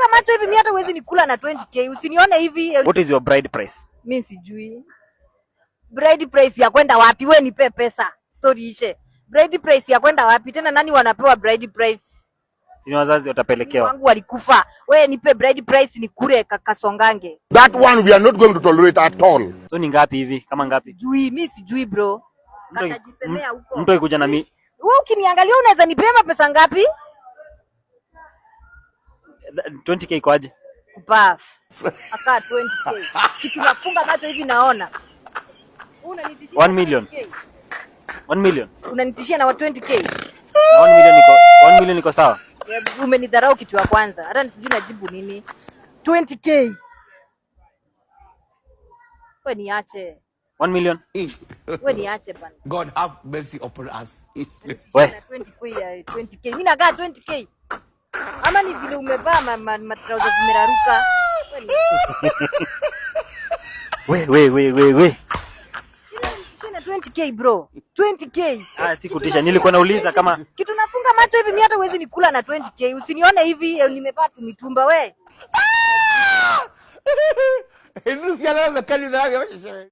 nafunga macho hivi, mimi hata huwezi nikula na 20K. Usinione hivi. What is your bride price? Mimi sijui. Bride price ya kwenda wapi? We nipe pesa. Story ishe. Bride price ya kwenda wapi? Tena nani wanapewa bride price? Si ni wazazi watapelekewa. Wangu walikufa. We nipe bride price nikure kakasongange. That one we are not going to tolerate at all. So ni ngapi hivi? Kama ngapi? Sijui, mimi sijui, bro. Katajisemea huko. Mtu akikuja na mi Wewe ukiniangalia unaweza nipea pesa ngapi? 20K iko aje? Baf. Akaa 20K. Kitu nafunga macho hivi naona. Unanitishia 1 million. 20K. 1 million. Unanitishia na wa 20K. Na 1 million iko, 1 million iko sawa. Umenidharau kitu ya kwanza. Hata sijui najibu nini. 20K. We niache. 1 million. We niache bana. God have mercy upon us. We. Na 20K ya 20K. Mimi nakaa 20K. Ama ni vile umevaa ma trousers zimeraruka. We ni We we we we we. Sina 20K, bro. 20K. Ah, sikutisha. Nilikuwa nauliza kama Kitu nafunga macho hivi, mimi hata huwezi nikula na 20K. Usinione hivi, nimevaa tu mitumba we. Ndio.